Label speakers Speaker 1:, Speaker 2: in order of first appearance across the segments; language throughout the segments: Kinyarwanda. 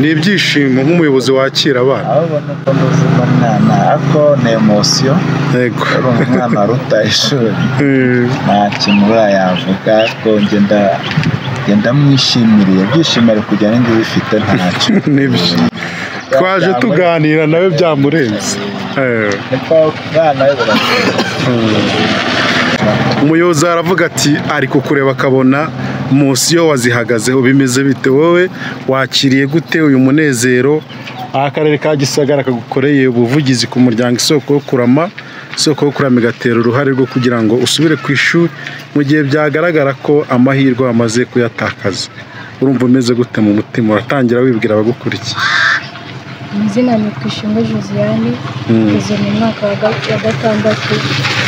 Speaker 1: Ni ibyishimo nk'umuyobozi wakira abana.
Speaker 2: Aho ubona ko nduzi uno mwana ariko ni emosiyo.
Speaker 1: Yego.
Speaker 2: Urumva umwana waruta ishuri nta kintu urayavuga, ariko ngenda mwishimiriye, ibyishimo ari kujya n'indi bifite ntacyo.
Speaker 1: Nibyo. Twaje tuganira nawe byamurenze.
Speaker 2: Niko umwana we biramurenze.
Speaker 1: Umuyobozi aravuga ati ari kukureba akabona munsi yo wazihagazeho, bimeze bite? Wowe wakiriye gute uyu munezero aho akarere ka Gisagara kagukoreye ubuvugizi ku muryango Isoko yo Kurama, Isoko yo Kurama igatera uruhare rwo kugira ngo usubire ku ishuri mu gihe byagaragara ko amahirwe wamaze kuyatakaza? Urumva umeze gute mu mutima? Uratangira wibwira abagukurikiye.
Speaker 3: Amazina ni Twishimwe Josiane, ngeze mu mwaka wa gatandatu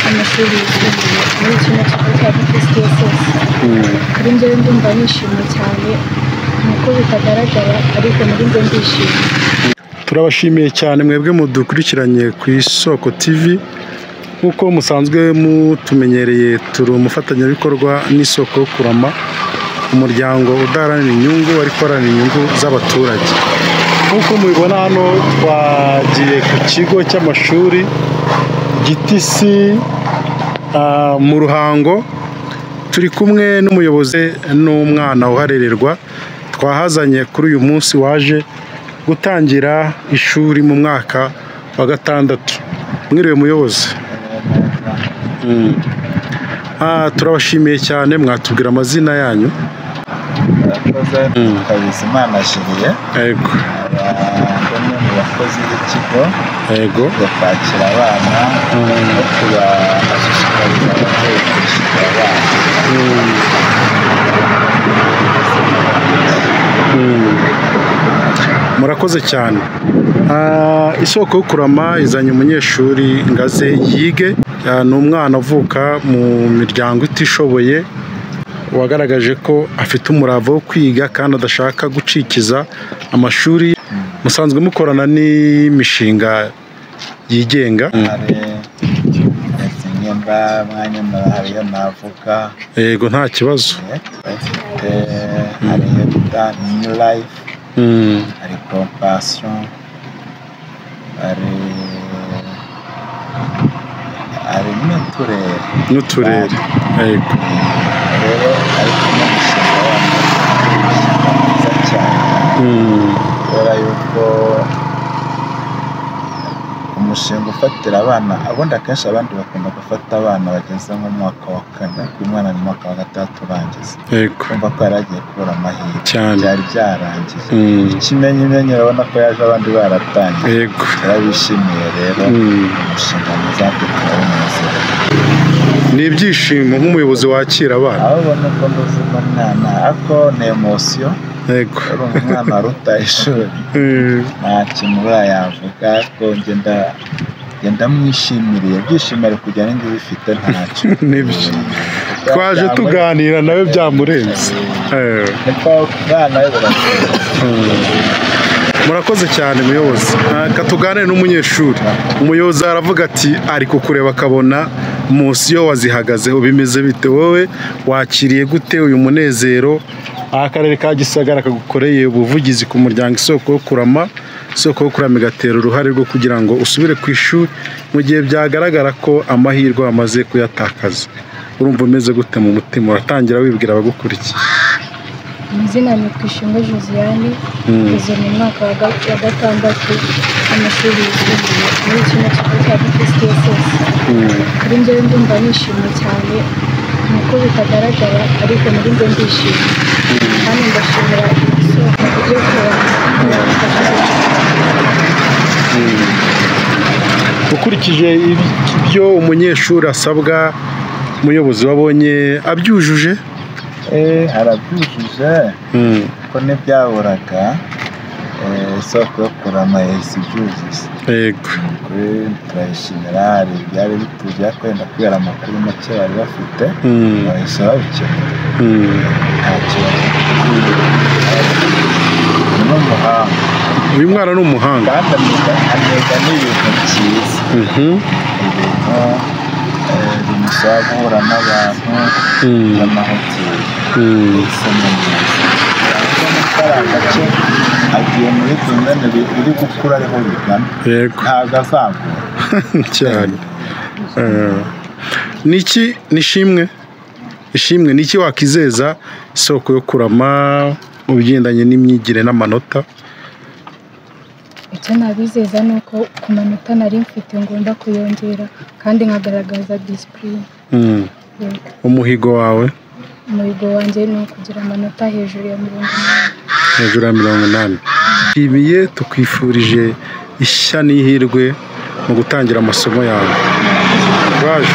Speaker 3: w'amashuri yisumbuye muri kino kigo cya BTSTSS. Kuri njyewe ndumva nishimye cyane, nuko bitagaragara ariko muri njye ndishimye.
Speaker 1: Turabashimiye cyane mwebwe mudukurikiranye ku Isoko TV. Nk'uko musanzwe mutumenyereye, turi umufatanyabikorwa n'Isoko yo Kurama, umuryango udaharanira inyungu ariko uharanira inyungu z'abaturage. Nk'uko mubibona hano twagiye ku kigo cy'amashuri Gitisi mu Ruhango, turi kumwe n'umuyobozi n'umwana uharererwa twahazanye kuri uyu munsi waje gutangira ishuri mu mwaka wa gatandatu. Mwiriwe muyobozi. Turabashimiye cyane, mwatubwira amazina yanyu?
Speaker 2: Murakoze, Bizimana Julien.
Speaker 1: Yego.
Speaker 2: Aba umwe mu bakozi b'ikigo yo kwakira abana no kubashishikariza ababyeyi kwishyura abana.
Speaker 1: Murakoze cyane. Isoko yo Kurama izanye umunyeshuri ngaze yige. Ni umwana uvuka mu miryango itishoboye, wagaragaje ko afite umurava wo kwiga kandi adashaka gucikiza amashuri. Musanzwe mukorana n'imishinga yigenga?
Speaker 2: Hari nimba mwanya hariyo navuga.
Speaker 1: Yego, nta kibazo.
Speaker 2: Turayifite, hariyo bita New Life, hari Compassion, hari n'uturere.
Speaker 1: N'uturere, yego.
Speaker 2: Rero ariko n'umushinga wabo ni umushinga mwiza cyane, kubera yuko umushinga ufatira abana, ubundi akenshi abandi bakunda gufata abana bageze nko mu mwaka wa kane, ariko uyu mwana ni mu mwaka wa gatandatu urangiza. Kumva ko yari agiye kubura amahirwe
Speaker 1: Cyane.
Speaker 2: byari byarangiye. Ikimenyimenyi urabona ko yaje abandi baratangiye. Turabishimiye rero, umushinga mwiza, turawunezerewe.
Speaker 1: Ni ibyishimo nk'umuyobozi wakira abana.
Speaker 2: Aho ubona ko nduzi uno mwana ariko ni emosiyo.
Speaker 1: Yego.
Speaker 2: Urumva umwana waruta ishuri nta kintu urayavuga, ariko ngenda mwishimiriye, ibyishimo ari kujya n'indi bifite ntacyo.
Speaker 1: Nibyo. Twaje tuganira nawe byamurenze.
Speaker 2: Niko umwana we biramurenze.
Speaker 1: Murakoze cyane muyobozi. Reka tuganire n'umunyeshuri. Umuyobozi aravuga ati ari kukureba akabona munsi yo wazihagazeho, bimeze bite? Wowe wakiriye gute uyu munezero aho akarere ka Gisagara kagukoreye ubuvugizi ku muryango Isoko yo Kurama, Isoko yo Kurama igatera uruhare rwo kugira ngo usubire ku ishuri mu gihe byagaragara ko amahirwe wamaze kuyatakaza? Urumva umeze gute mu mutima? Uratangira wibwira abagukurikiye.
Speaker 3: Amazina ni Twishimwe Josiane, ngeze mu mwaka wa gatandatu w'amashuri yisumbuye muri kino kigo cya BTSTSS. Kuri njyewe ndumva nishimye cyane, nuko bitagaragara ariko muri njye ndishimye, kandi ndashimira Isoko yo Kurama yadufashije.
Speaker 1: Ukurikije ibyo umunyeshuri asabwa, umuyobozi, wabonye abyujuje?
Speaker 2: Arabyujuje, kuko ntibyaburaga, Isoko yo Kurama yahise ibyuzuza. Kuri turayishimira, hari ibyari bituje ariko wenda kubera amakuru make bari bafite, bahise babikemura, nta kibazo. Ni n'umuhanga.
Speaker 1: Uyu mwana ni umuhanga.
Speaker 2: Kandi aniga n'ibintu byiza, ibintu bimusaba guhura n'abantu by'amahoteli. Yahisemo neza, amafaranga make agiye muri Kuri domene biri gukura ariho bigana.
Speaker 1: Yego.
Speaker 2: Ntabwo azagura.
Speaker 1: Cyane. Niki nishimwe ishimwe niki wakizeza Isoko yo Kurama mu bigendanye n'imyigire n'amanota?
Speaker 3: Icyo nabizeza ni uko ku manota nari mfite ngomba kuyongera kandi nkagaragaza disipurine.
Speaker 1: Umuhigo wawe?
Speaker 3: Umuhigo wanjye ni ukugira amanota hejuru ya 80.
Speaker 1: Hejuru ya 80. Nshimiye, tukwifurije ishya n'ihirwe mu gutangira amasomo yawe. Courage.